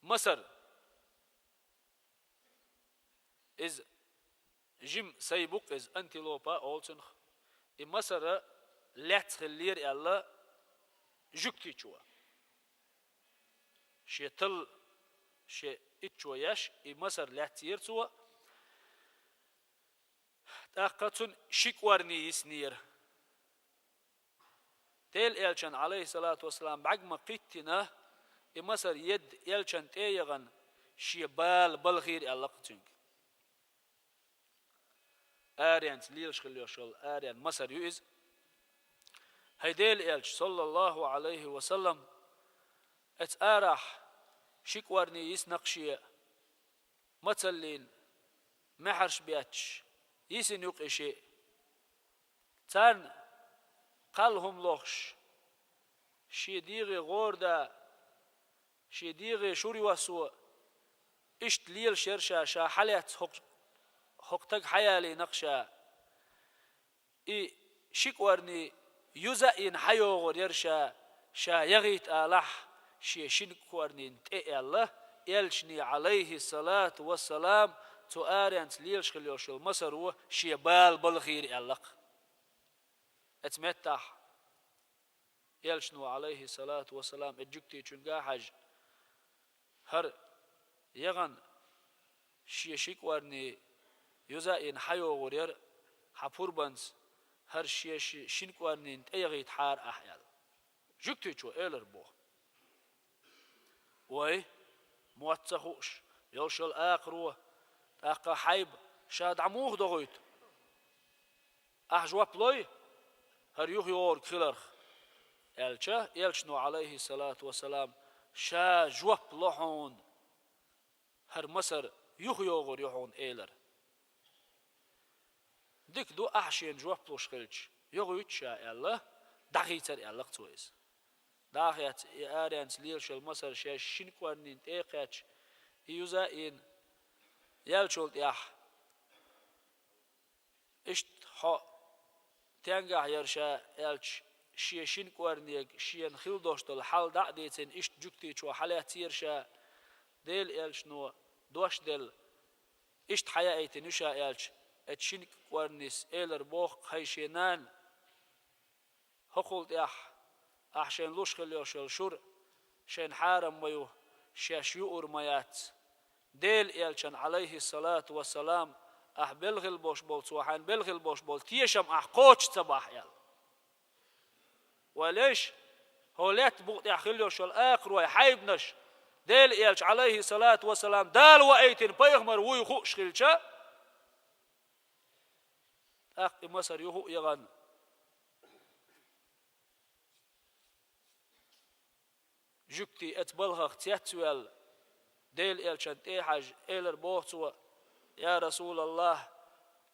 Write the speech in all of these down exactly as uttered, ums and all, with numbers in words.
масар. Иза жима сай бу-кх иза, антилопа олу цунах. И масар лаьцна хиллера аьлла жуьгтичо. Шен талла, шен итт чо еш, и масар лаьцнера цо. ТӀаккха цунна ши кӀорни йиснера. Делан элчанна, Ӏалайхиссалату вассалам, бӀаьрг ма кхиттина, и масар едда элчанна тӀе а яхана, шен бала балхийра аьлла-кх цуьнга. Аренца лелаш хилла йолуш йолу аренан масар ю иза. ХӀай Делан элча, саллаллаху Ӏалайхи ва саллам, оцу арахь ши кӀорни йисна-кх шен, мацаллин маьхьарш бетташ, йисина ю-кх и шиъ. Царна кхалла хӀума лохуш, шен дегӀе гӀора да, шен дегӀе шура йоссо, иштта лелаш яра ша, ша хьалаьцна хӀокху, хӀокху стага хьаялийна-кх ша. И ши кӀорни юза а йина хьайогӀур яра ша, ша яхийта алахь шен шина кӀорнина тӀе аьлла, элчане, Ӏалайхиссалату вассалам, цу аренца лелаш хилла йолуш йолу масаро шен бала балхийра аьлла-кх. Оцу меттехь элчано, Ӏалайхиссалату вассалам, и жуьгтичуьнга а хьаьжна, хӀара яхана шен ши кӀорни юза а йина хьайогӀур яра хьан пурбанца, хӀара шен ши-, шина кӀорнина тӀе яхийтахьара ахь аьлла. Жуьгтичо элира боху. Вай, мотт ца хууш йолуш йолу акхаро, тӀаккха Хьайба ша дӀа муха дохуьйту? Ахь жоп лой хӀара юхайогӀург хиларх? Аьлча, элчано, Ӏалайхиссалату вассалам, ша жоп ло хьуна, хӀара масар юхайогӀур ю хьуна элира. Дика ду, ахь шена жоп луш хилча, йохуьйту ша аьлла, дӀахийцира аьлла-кх цо иза. ДӀа а хецна, и аренца лелаш йолу масар шен шина кӀорнина тӀе а кхаьчна, и юза а йина, яьллачул тӀаьхьа, иштта хьо тенгахь яра ша аьлча, шен шина кӀорнега шена хилла долуш долу хьал дӀа а дийцина, иштта жуьгтичо хьалаьцнера ша, Делан элчано дош делла, иштта хьаяийтина ю ша аьлча, оцу шина кӀорнис элира боху-кх: хӀай шен нана, хӀокхул тӀаьхьа ахь шайна луш хилла йолуш йолу шура шайна хьарам ма ю, шаьш юур ма яц. Делан элчанна, Ӏалайхиссалату вассалам, ахь белла хилла болуш болу, цо хьайна белла хилла болуш болу тешам ахь кхочуш ца бахь аьлла. Валеш, хӀокху лаьттан букъа тӀехь хилла йолуш йолу акхарой, Хьайбанаш, Делан элча, Ӏалайхиссалату вассалам, Дала ваийтина пайхамар вуй хууш хилча, тӀаккха и масар юха а яхана, жуьгти оцу балхах цецваьлла, Делан элчанна тӀе а хьаьжна, элира боху цо: «Я РасулаллахӀ,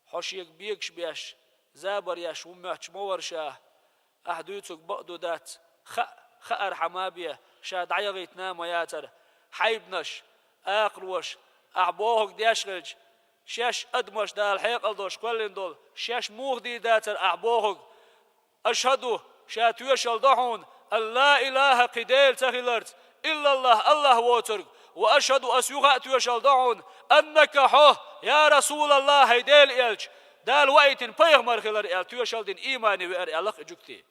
хьо шега бегаш беш, забар еш ву моьттуш ма вара ша, ахь дуьйцург бакъ ду дац, хаа, хаархьама бен, ша дӀаяхийтина а ма яцара. Хьайбанаш, акхароша, ахь бохург деш хилча, шаьш адамаш Дала хьекъал долуш кхоьллина долу, шаьш муха дийр дацара ахь бохург? АшхӀаду, ша тоьшалла до хьуна, ан ла илахӀа, кхин Дела ца хиларца, иллаллахӀ, АллахӀ воцург, ва ашхӀаду, ас юха а тоьшалла до хьуна, аннака, хьо, я РасулаллахӀ, хӀай Делан элча, Дала ваийтина пайхамар хилар», аьлла, тоьшалла дина, иймане веара аьлла-кх и жуьгти.